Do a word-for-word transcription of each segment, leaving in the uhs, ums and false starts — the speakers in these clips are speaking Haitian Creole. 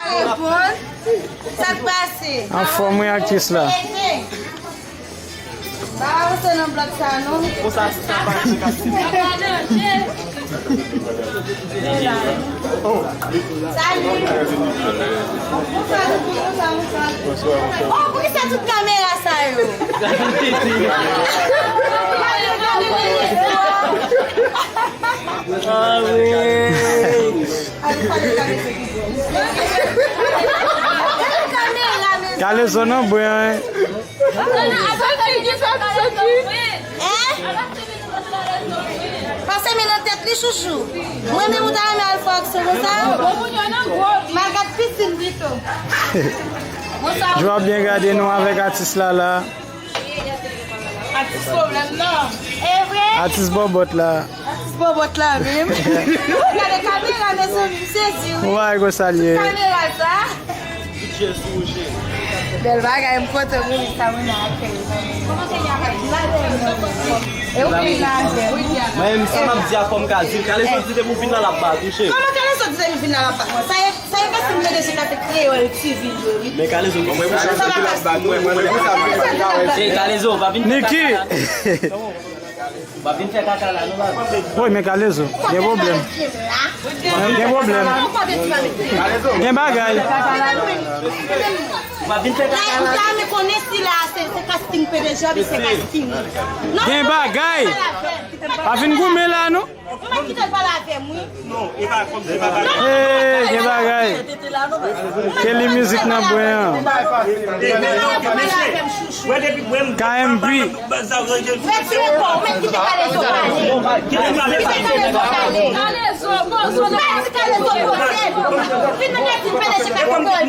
Reponn. Sa k pase? Anfòm, wi, aktris la. Ba, ou se nan blòk sa, non? Konsa, sa pa se ka. Salut. Bonswa, bonswa, bonswa. Oh, poukisa tout kamera sa yo? Ah, wi. Kalezo nan bwen, wi. Hein? Pase men nan tèt li, chouchou. Mwen menm ou ta renmen al fè aksyon konsa? M al gad pisin pito. Jwa byen gade nou avèk atis la la. Atis pwoblèm nan. E vre? Atis bòbòt la. Atis bòbòt la menm. Gade kamera, mezanmi, m sezi, wi. Ou pa wè konsa l ye. Kamera sa. Bèl bagay, m kontan pou li sa, mwen nan akèy. E ou vin la avè m. Mwen menm, sa m ap di a, fò m ka di l, Kalezo di depi w vin la, l ap ba touche. Kòman Kalezo di depi w vin la, l ap ba? Sa e, sa e paske m mete sou kafe Kreyòl T V yo, wi. Men Kalezo, mwen, mwen, sa va pase. Mwen, mwen, mwen, mwen, mwen, Kalezo, pa vin fè kaka la. Niki. Pa vin fè kaka la, non, pa. Woy, men Kalezo, gen pwoblèm. Gen pwoblèm. Gen bagay. Pa vin fè kaka la. Sa, men konnen si la, se, se casting P D G, se casting. Gen bagay. Pa vin goumen la, non. Ou mèt kite l pale avè m, wi. Hey, gen bagay. Kelly Music nan bwen an. K M P. Retire kò w, mèt kite Kalezo pale. Mèt kite Kalezo pale. Mèt kite Kalezo poze l. Vin nan Kalezo pale, se pa kòkòy.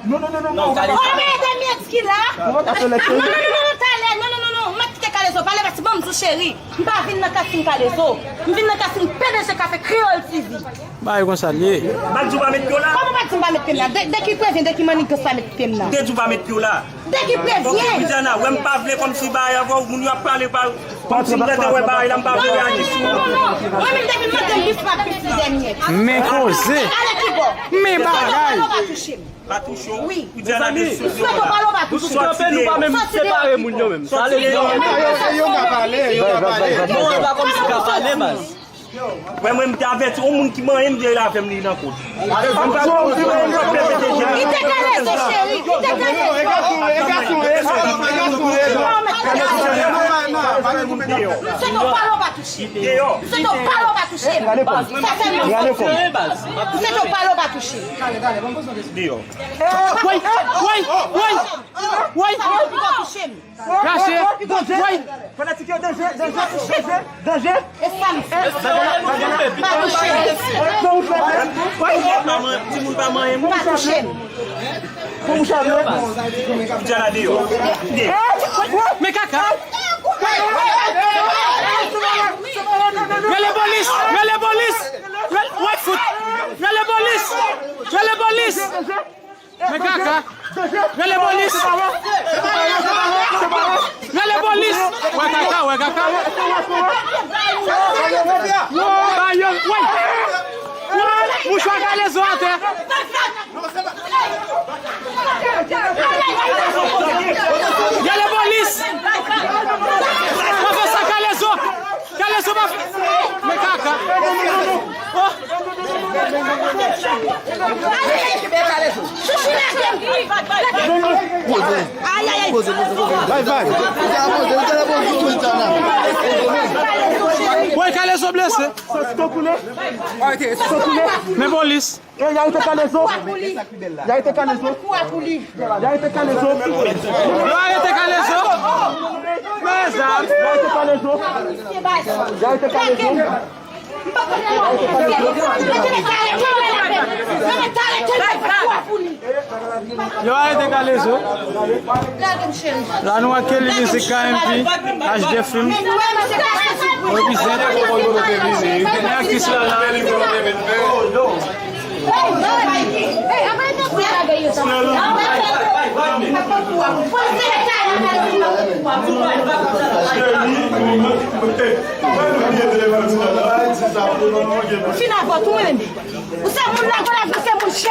Non, non, non, non, non. Kòman e de mèt ki la? Non, non, non, non, talè. Non, non, non, non. Mèt kite Kalezo pale, paske ban m di w, cheri. M pa vin nan casting Kalezo. M vin nan casting P D G Kafe Kreyòl T V. Bagay konsa l ye. M pa t di w pa met pye w la. Kòman w pa t di m pa met pye m la? De, de ki prevyen, de ki mannigans pa met pye m la? M te di w pa met pye w la. De ki prevyen? Donk, Widiana, wè m pa vle kòmsi bagay avè w, moun yo ap pale pa, kòmsi m gentan wè bagay la, m pa vle reyaji sou. Non, non, non, non. Mwen menm depi m mande m plis pa plis li dènye. Men koze. Ale ki bò? Men bagay. Pale w pa touche m. Pa touche w. Wi. Ou di a la kesyon. Ou swete w pale w pa touche. Nou sou kanpe, nou pa menm separe moun yo menm. Sa vle di yo pa pale, yo pa pale. Non, e pa kòmsi ka pale, baz. Mwen, mwen, m te avèti yon moun ki manyen m, li avè m, li nan kot. Kite Kalezo, cheri, kite Kalezo. M swete w pale w pa touche. M swete w pale w pa touche. Sa fè m. M swete w pale w pa touche. Deyò. Woy, woy, woy, woy. Rache. Woy. Fanatik yo, danje, danje, danje, danje. E sa m fè. Pa touche m. Timoun pa manyen m. Pa touche m. Pou mouche a vle. Koutia la deyò. Men kaka. Rele polis! Rele polis! Rele, wè fout! Rele polis! Rele polis! Men kaka! Rele polis! Rele polis! Wè kaka, wè kaka! Ba yo, wè! Mouchwa Kalezo atè! Rele polis! Pwofesè Kalezo! Kalezo pa fè. Men kaka. Oh. Chouchou lage m. Ay, ay, ay. Bay vag. Woy, Kalezo blese. Men polis. E, y arete Kalezo. Y arete Kalezo. Y arete Kalezo. Yo arete Kalezo. Mezanmi. Y arete Kalezo. Y arete Kalezo. Yo arete Kalezo. La nou ak Kelly Music, K M P, H D Film. Represent. Men aktris la la. Fin avè w tou, mwen menm. Ou se moun la, gwo lavi, ou se moun chè.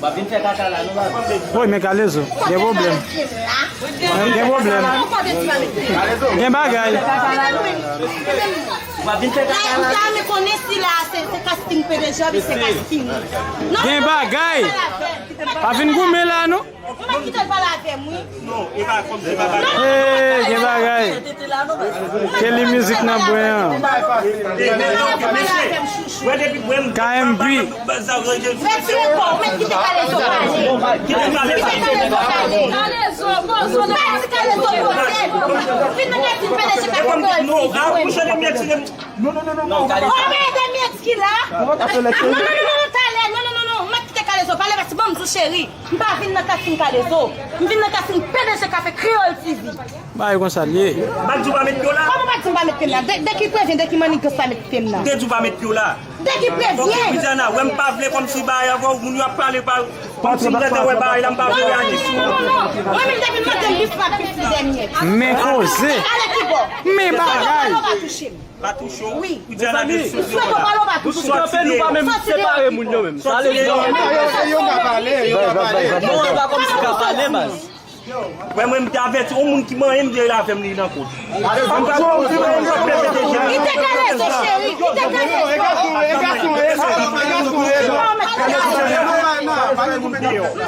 W ap vin fè kaka la, nou la. Woy, men Kalezo, gen pwoblèm. Gen pwoblèm. Gen bagay. W ap vin fè kaka la. Men, men konnen si la, se, se casting P D G, se casting. Non, gen bagay. Pa vin goumen la, non. Ou mèt kite l pale avè m, wi. Non, e pa kòmsi pa bagay. Hey, gen bagay. Kelly Music nan bwen an. K M P. Retire kò w, mèt kite Kalezo pale. Mèt kite Kalezo pale. Mèt kite Kalezo pale. Fin nan kè ti P D G pa konn. Non, a, mouche de mèt, Non, non, non, non, non. Kòman e de mèt ki la? Non, non, non, non, talè. Non, non, non, non. Mwen kite Kalezo pale paske ban m di w cheri. M pa vin nan casting Kalezo. M vin nan casting P D G Kafe Kreyòl T V. Bagay konsa l ye. M pa t di w pa met pye w la. Kòman w pa t di m pa met pye m la? De, de ki prevyen, de ki mannigans pa met pye m la? M te di w pa met pye w la. De ki prevyen? Ok, Widiana, wè m pa vle kòmsi bagay avè w, moun yo ap pale pa, kòmsi m gentan wè bagay la, m pa vle reyaji sou. Non, non, non, non. Mwen menm depi m mande m plis m ap plis li dènye. Men koze. Ale ki bò? Men bagay. Pale w pa touche m. Pa touche w. Wi. Ou di a la de sou. Sou to pale w pa touche. Nou sou kanpe, nou pa menm separe moun yo menm. Sa vle di yo ka pale, yo ka pale. Non, yo pa kòmsi ka pale, baz. Wè, mwen, m te avèti, yon moun ki manyen m, vye l avè m, li nan kot. Kite Kalezo, cheri, kite Kalezo.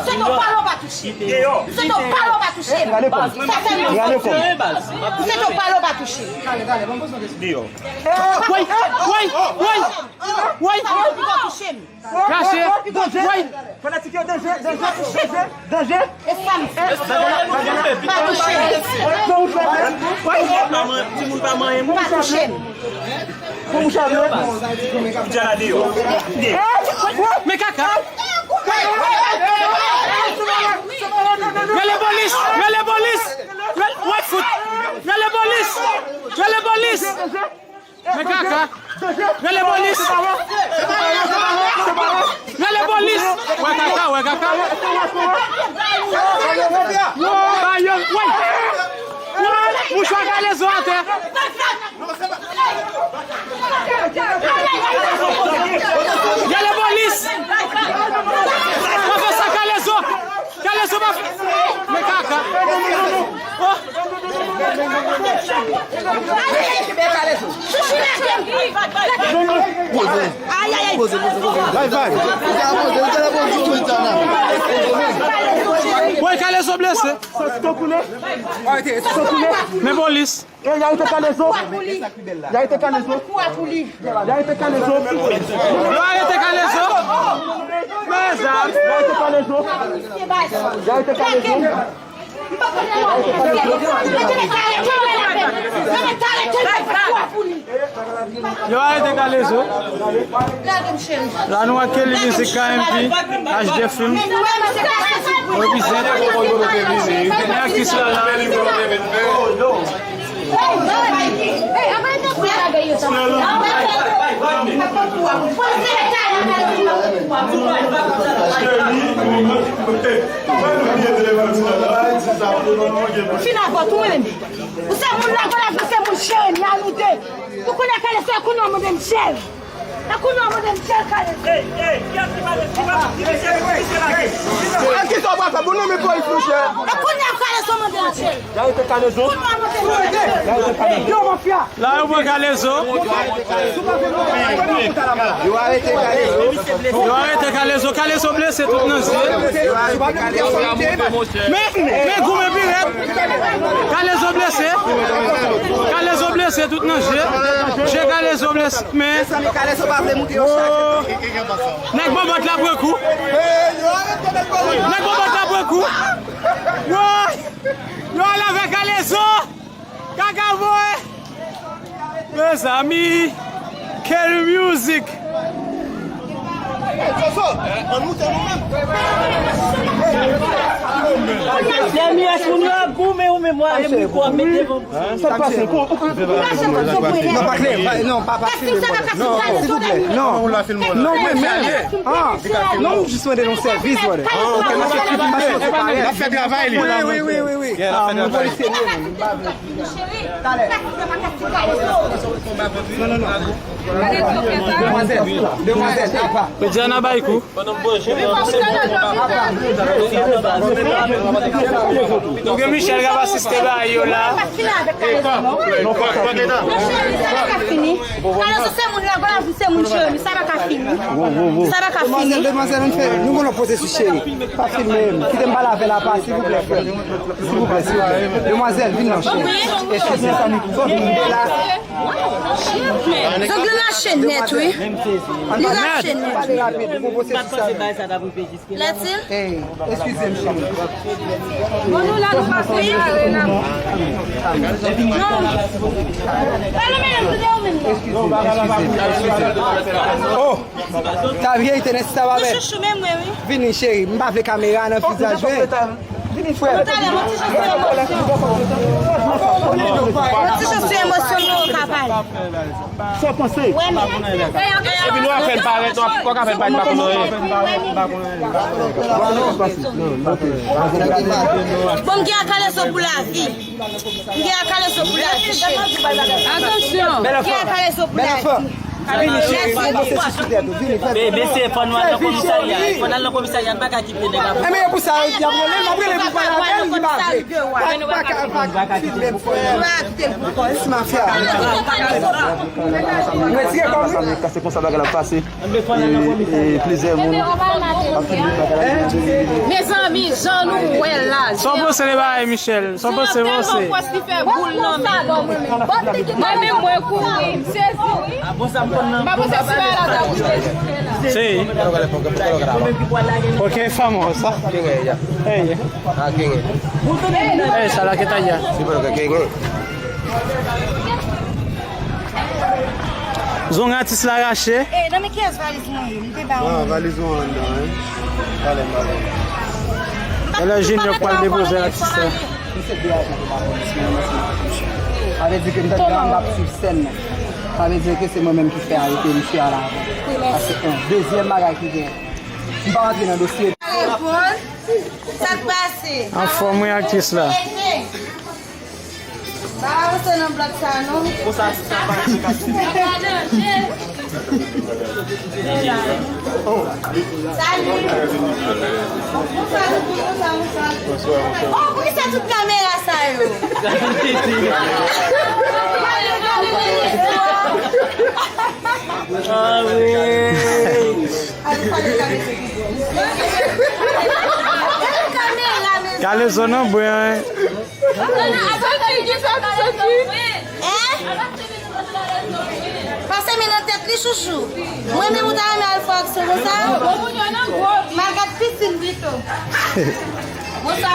Sou to pale w pa touche. Deyò. Sou to pale w pa touche. Sa fè m. Sou to pale w pa touche. Deyò. Woy, woy, woy, woy. Rache. Woy. Fanatik yo, danje, danje, danje, danje. E sa m fè. Pa touche m. Timoun pa manyen m. Pa touche m. Pou mouche avyon. Koutia la deyò. Men kaka. Rele polis! Rele polis! Rele, wè fout! Rele polis! Rele polis! Men kaka! Rele polis! Rele polis! Wè kaka, wè kaka! Ba yo, wè! Wè! Mouchwa Kalezo atè! Rele polis! Pa fè sa, Kalezo! Kalezo pa fè. Men kaka. Oh. Woy, Kalezo blese. Men polis. E, y arete Kalezo. Y arete Kalezo. Y arete Kalezo. Yo arete Kalezo. Mezanmi. Y arete Kalezo. Y arete Kalezo. Yo arete Kalezo. La nou ak Kelly Music, K M P, H D Film. Represent. Men aktris la la. Ou fin avè w tou, mwen menm. Ou se moun Lagolaj, ou se moun Jeremi, a nou de. Pou kounye a, Kalezo, kounye a, mande m chèz. E kounye a mande m chèz, Kalezo. Ey, ey, kiyès ki mande, ki mande, ki mande, ki mande? An ki sa w pral fè? Bon, non, men polis, monchè. E kounye a, Kalezo mande m chèz. Y arete Kalezo. Kounye a mande m chèz. Y arete Kalezo. Yo, mafya. La, yo pran Kalezo. Yo arete Kalezo. Yo arete Kalezo. Kalezo blese tout nan zye. Yo arete Kalezo. Men, men goumen pi rèd. Kalezo blese. Kalezo blese tout nan je. Je Kalezo blese. Men. Mezanmi, Kalezo pa vle moute yo chak. Nèg bòbòt la pran kou. Nèg bòbòt la pran kou. Woy! Yo ale avè Kalezo. Kaka voye. Mezanmi, Kelly Music. Dèmi ès moun yo ap goumen ou menm w ale mikwo ap mete devan bouch. Sa k pase? Non, pa klè, pa, non, pa, pa filme, brother. Non, silvouplè, non. Non, mwen menm. Ah, non, m jis mande yon sèvis, brother. Paske ti machin se parèt. L ap fè travay li. Wi, wi, wi, wi, wi. Ah, mwen polisye li ye, mwen. Non, non, non. Demwazèl, demwazèl, apa. Medya nan bay kou. Nou gen Michel k ap asiste bagay yo la. Sa pa ka fini. Kalezo se moun la, gwo lavi se moun cheri, sa pa ka fini. Sa pa ka fini. Demwazèl, demwazèl, ann fè, nou gen yon pwosesis cheri. Pa filme m. Kite m pale avè l apa, silvouplè, frè m. Silvouplè, silvouplè. Demwazèl, vin non, cheri. Eskize m. Fò m vin la. Zong li rache nèt, wi. Li rache nèt. Pale rapid, nou gen yon pwosesis avè l. Lètil? Ey, eskize m, cheri. Bon, nou la, nou pa fè kare nan. Non. Pale, medam, tande ou menm. Eskize m, eskize m, eskize m. Oh! Tavye, Tennessee, sa va bèl? Chouchou, men mwen, wi. Vini, cheri. M pa vle kamera nan vizaj, wi. Vini, frè. Yon ti jan sou emosyon. Yon ti jan sou emosyon, nou ka pale. Sa w panse? Wè, men. Epi nou ap fè l parèt, nou ap, kòk ap fè l parèt, pa konn anyen. Bon, m gen ak Kalezo pou lavi. M gen ak Kalezo pou lavi, cheri. Atansyon. M gen ak Kalezo pou lavi. Vini, cheri, vini, mesye, fò nou al nan komisarya. Fò n al nan komisarya, n pa ka kite nèg la pou. Enben, e pou sa, y ap rele, m ap rele pou pale avè l, li pa vle. Pa, pa, pa, pa filme m, frè. Ti mafya. Retire kò m. Se konsa bagay la pase. E, e plizyè moun ap filme bagay la. Mezanmi, jan nou wè la. Sa w panse de bagay, Michel? Sa w panse, panse? Li fè boul nan men. Mwen menm, mwen kouri, m sezi, wi. M pa panse si bagay la ta bouje. Se. Ok, fanm sa. Ey. Ey, sa la ke ta ya. Zong atis la rache. Ey, nan men kiyès valiz mwen ye? M te ba ou. Ah, valiz ou anndan, hein? Talè m ale. Talè Junior k pral depoze atis la. Misye de ajan pou pa konn misye nan misye. Sa vle di ke m tande m ap swiv sèn nan. Sa vle di ke se mwen menm ki fè arete misye a la. Paske yon dezyèm bagay ki gen. M pa rantre nan dosye. Reponn. Sa k pase? Anfòm, wi, aktris la. Pa rantre nan blòk sa non. Konsa, atis la pa rantre kase. Salut. Bonsoir, bonsoir. Oh, poukisa tout kamera sa yo? Gade, gade, gade. Ah, wi. Kalezo nan bwen, hein. Pase men nan tèt li, chouchou. Mwen menm ou ta renmen al fè aksyon konsa? M al gad pisin pito.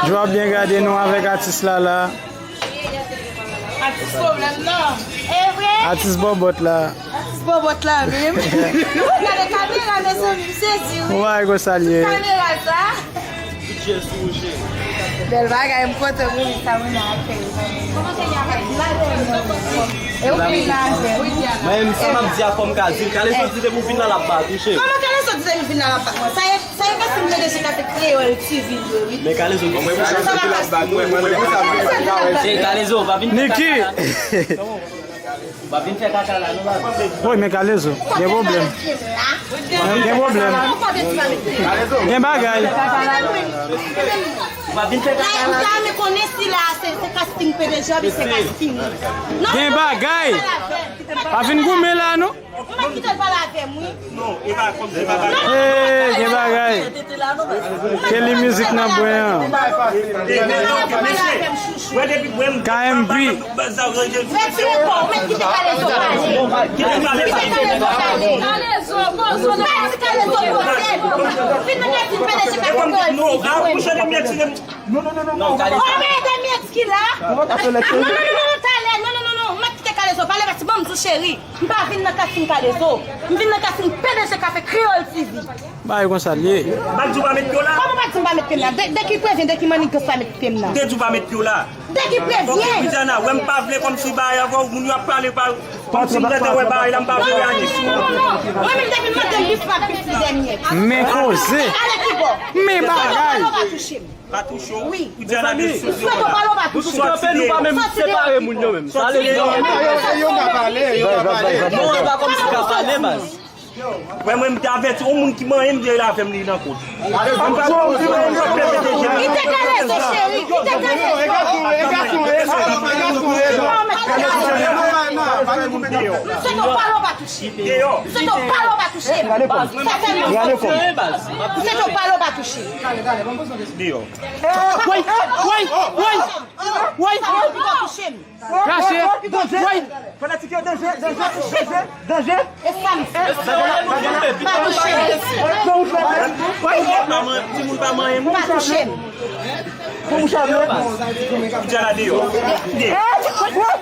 Jwa byen gade nou avèk atis la la. Atis pwoblèm nan. E vre? Atis bòbòt la. Atis bòbòt la menm. Gade kamera, mezanmi, m sezi, wi. Ou pa wè konsa l ye. Kamera sa. Bèl bagay, m kontan pou li, sa mwen ap fè. E ou vin la avè m. Mwen menm, sa m ap di a, fò m ka di l. Kalezo di depi w vin la, l ap bat ou, cheri. Kòman Kalezo di depi w vin la, l ap bat mwen? Sa e Sa e paske m mande si ka fè Kreyòl T V yo, wi. Men Kalezo, mwen pou sa m di l ap bat mwen, mwen pou sa m di l ap bat mwen. Kalezo, pa vin fè kaka la. Niki. Pa vin fè kaka la, non, pa vin. Woy, men Kalezo, gen pwoblèm. Gen pwoblèm. Gen bagay. Pa vin fè kaka la. M ta renmen konnen si la se, se casting P D G oubyen se casting. Gen bagay. Pa vin goumen la, non. Ou pa kite l pale avè m, wi. Non, e pa kòm se pa bagay. Hey, gen bagay. Kelly Music nan bwen an. K M P. Retire kò w, ou mèt kite Kalezo pale. Kite Kalezo pale. Kalezo, poze w. Mèt Kalezo poze. Vin nan kay P D G ka fè kò l ti. Non, non, non, non, non. Kòman e de mèt ki la? Non, non, non, non, talè. Non, non, non, non. M ap kite Kalezo pale, paske ban m di w, cheri. M pa vin nan casting Kalezo. M vin nan casting P D G Café Kreyòl T V. Bagay konsa l ye. M pa t di w pa met pye w la. Kòman w pa t di m pa met pye m la? De, de ki prevyen, de ki mannigans pa met pye m nan? M te di w pa met pye w la. De ki prevyen? Widiana, wè m pa vle kòmsi bagay avè w, moun yo ap pale pa. Kòmsi m gentan wè bagay la, m pa vle wè Anis. Non, non, non. Mwen menm depi maten m pis pa pis dènye. Men koze. Ale ki bò. Men bagay. Palo pa touche m. Pa touche w? Wi. Ou di a la de sou. Sou palo pa touche m. Kanpe nou pa menm separe moun yo menm. Sòti deyò. Yo ka pale, yo ka pale. Non, e pa kòmsi ka pale, baz. Wè mwen, m te avèti yon moun ki manyen m deyò, l avè m li nan kont. Kite kalezo, cheri, kite kalezo. Deyò. M swete w pale w pa touche. Deyò. M swete w pale w pa touche. Sa fè m. M swete w pale w pa touche. Deyò. Woy, woy, woy, woy. Sa fè m. Rache. Woy. Fanatik yo, danje, danje, danje, danje. E sa m fè. Pa touche m. Timoun pa manyen m. Pa touche m. Pou mouche avle. Ou di a la deyò.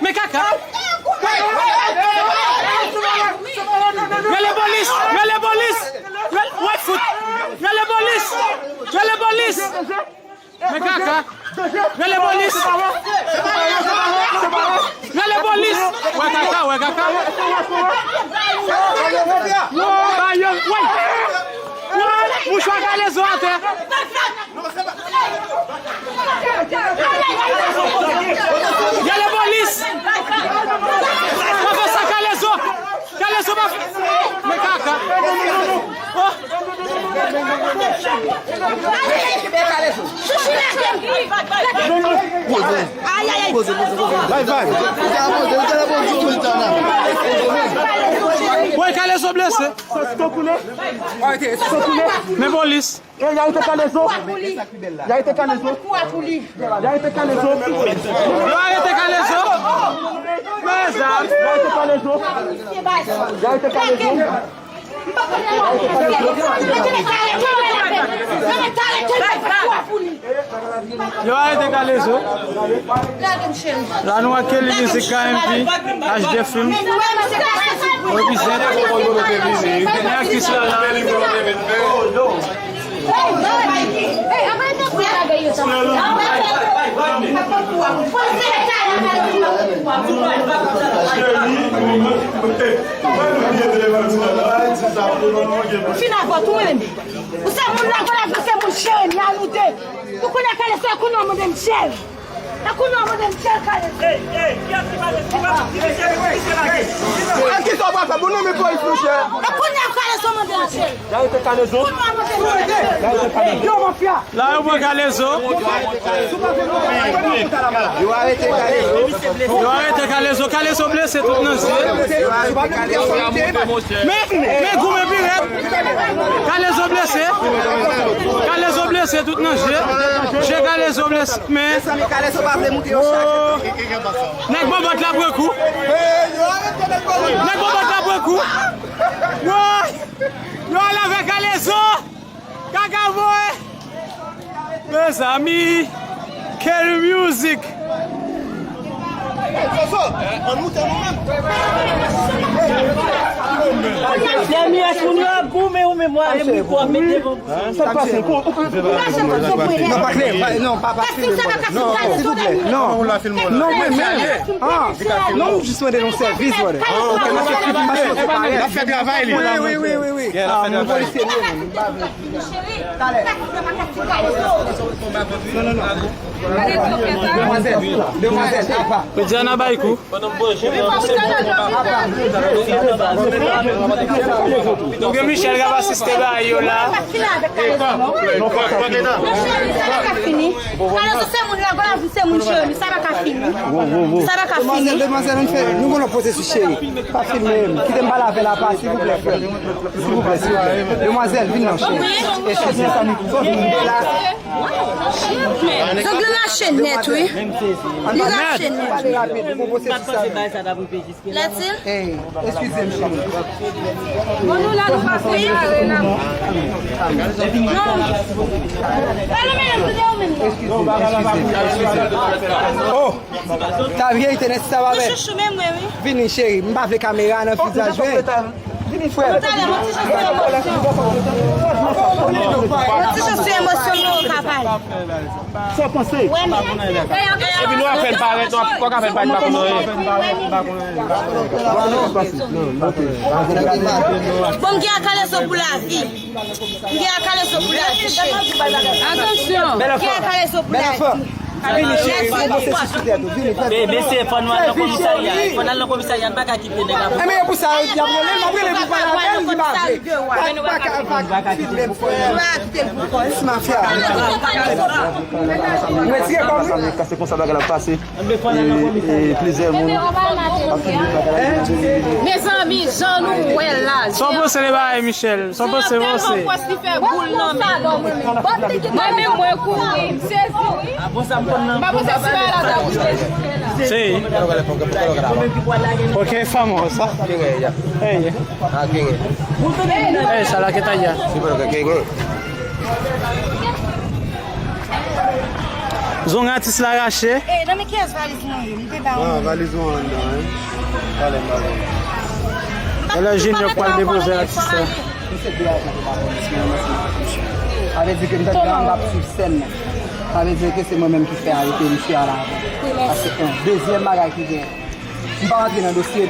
Men kaka. Rele polis, rele polis. Rele, woy fout. Rele polis. Rele polis. Men kaka. Rele polis. Rele polis. Wè kaka, wè kaka. Ba yo, woy. Woy, mouchwa kalezo atè. Rele polis. Pa fè sa kalezo. Kalezo pa fè. Men kaka. Oh. Woy, kalezo blese. Men polis. E, y arete kalezo. Y arete kalezo. Y arete kalezo. Yo arete kalezo. Men zam. Y arete kalezo. Y arete kalezo. Yo arete kalezo. La nou ak Kelly Music, K M P, H D Film. Represent. Men aktris la la. Ou fin avè w tou, mwen menm. Ou se moun la, ou se moun cheri, m la nou de. Ou konnen kalezo, konnen w mande m cheri. E kounye a mande m cheri kalezo. Ey, ey, kiyès ki pale? Ki pale? Ki mesye, ki mesye lage? An ki sa w pral fè? Bon, non, men polis, monchè. E kounye a kalezo mande m cheri. Y arete kalezo. Kounye a mande m cheri. Y arete kalezo. Yo, mafya. La, yo pran kalezo. Yo arete kalezo. Yo arete kalezo. Kalezo blese tout nan zye. Men, men goumen pi rèd. Kalezo blese. Kalezo blese tout nan je. Je kalezo blese. Men. Mezanmi, kalezo pa vle moute yon chak. Nèg bòbòt la pran kou. Nèg bòbòt la pran kou. Woy! Yo al avè kalezo. Kaka voye. Mezanmi, Kelly Music. Dèmi ès moun yo ap goumen ou menm w ale moun pou ap mete devan bouch ou. Sa k pase? Non, pa klè, pa, non, pa, pa filme. Non, silvouplè, non. Non, mwen menm. Ah, non, m jis mande yon sèvis, brother. N ap fè travay li. Wi, wi, wi, wi, wi. Ah, mwen polisye li ye, mwen pa vle. Medya n a bay kou. Ou gen Michel k ap asiste bagay yo la. Kalezo se moun la, gwo lavi se moun cheri, sa pa ka fini. Sa pa ka fini. Demwazèl, demwazèl, ann fè, nou gon lòt pwosesis cheri. Pa filme m. Kite m pale avè l apa, silvouplè, frè m. Silvouplè, silvouplè. Demwazèl, vin non, cheri. Eskize m, sa nou sòt moun la. Zong li rache nèt, wi. Li rache nèt. Pale rapid, nou gon pwosesis sa. Lètil? Ey, eskize m, cheri. Bon, nou la, nou pa fè yare la. Non. Pale, men, m tande ou menm. Eskize m, eskize m, eskize m. Oh! Tavier, tene sa va. Chouchou, men mwen, wi. Vini, cheri. M pa vle kamera nan vizaj mwen. Vini, frè. Yon ti jan sou emosyon. Yon ti jan sou emosyon, nou ka pale. Sa w panse? Epi nou ap fè l parèt, nou ap, nou ap fè l parèt pa konn anyen. Bon, m gen akalezo pou lavi. M gen akalezo pou lavi, cheri. Atansyon. M gen akalezo pou lavi. Vini, cheri, pran pwosesis sou tèt ou. Vini, fè vit. Mesye, fò nou al nan komisarya. Fò n al nan komisarya, n pa ka kite nèg la. Enben, e pou sa, y ap rele, m ap rele pou pale avè l, li pa vle. Pa, pa, pa, pa kite l pou kò l. Ti mafya. Retire kò w. Sa m ka di, se konsa bagay la ap pase. E, e, plizyè moun ap fini bagay la. Mezanmi, jan nou wè la. Sa w panse de bagay, Michel? Sa w panse, panse? Tèlman pwès li fè boul nan men. Mwen menm, mwen kouri, m sezi. M pa panse si bagay la ta wouj. Si. Ok, fanm sa. Hey. Hey, sa la ke ta ya. Zong atis la rache. E, nan men kiyès valiz mwen ye? M te ba ou. Ah, valiz ou anndan, hein? Talè m ba ou. E lè Junior pral depoze atis la. Misye de ajan ki pa konnen si mwen se. Sa vle di ke m t ap, m t ap swiv sèn nan. Sa vle di ke se mwen menm ki fè arete misye a la avan. Paske, en, dezyèm bagay ki gen. M pa rantre nan dosye.